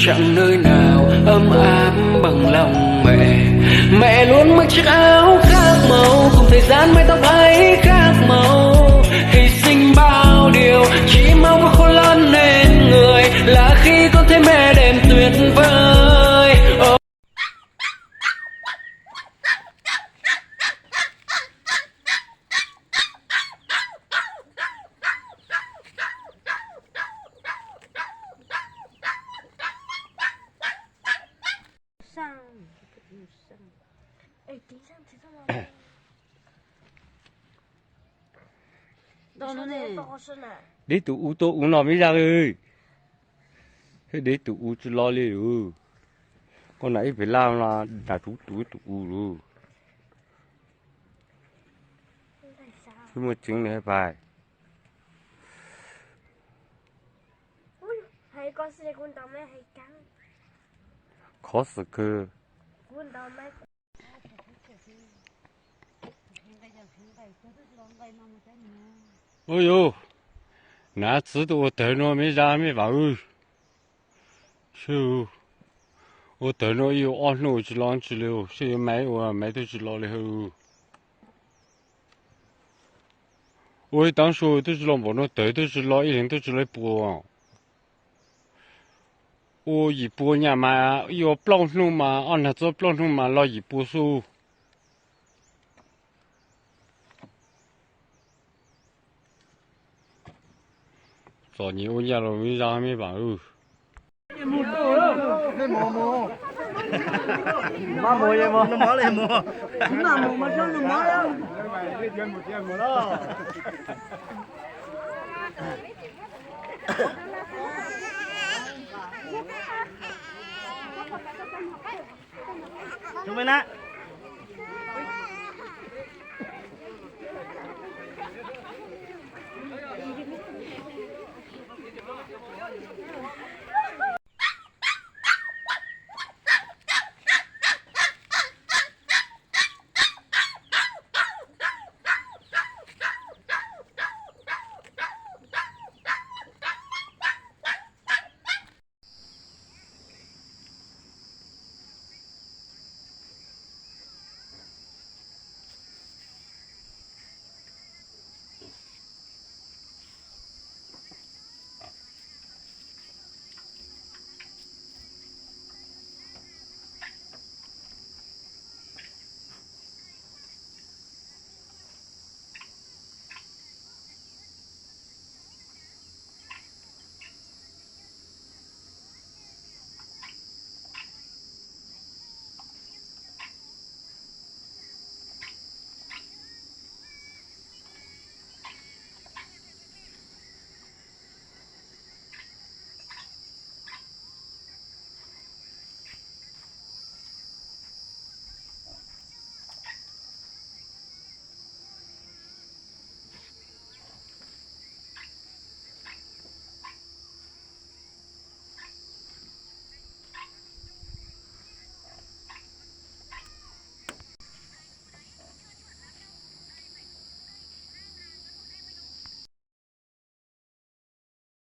Chẳng nơi nào ấm áp bằng lòng mẹ. Mẹ luôn mặc chiếc áo khác màu, cùng thời gian mái tóc ấy khác màu. Hy sinh bao điều, chỉ mong con khôn lớn nên người, là khi con thấy mẹ đêm tuyệt vời. Deb tus u tuaj u no me zaj. Deb tus u tsis lo li lus. Koj nam ib pem laj no, nam tus tus tus u lus. Muaj tseeb li pais. Khov xwm kawg. Ua yus, nav txwv tus ua tawg no me zaj me vam wb. Seb, ua tawg no ib ob hnub tsis lo tsis li, seb yuav maiv ua maiv twb tsis lo li hawm. Ua ib taab su twb tsis lo npaum no, tawg twb tsis lo, ib leeg twb tsis lo ib puas. Ua yim pua nyaj mas ib ua plaub hnub mas, ob nag txob plaub hnub mas lo yim pua xwb. Txom nyem ua nyaj los me zaj me vam wb. Tus me na.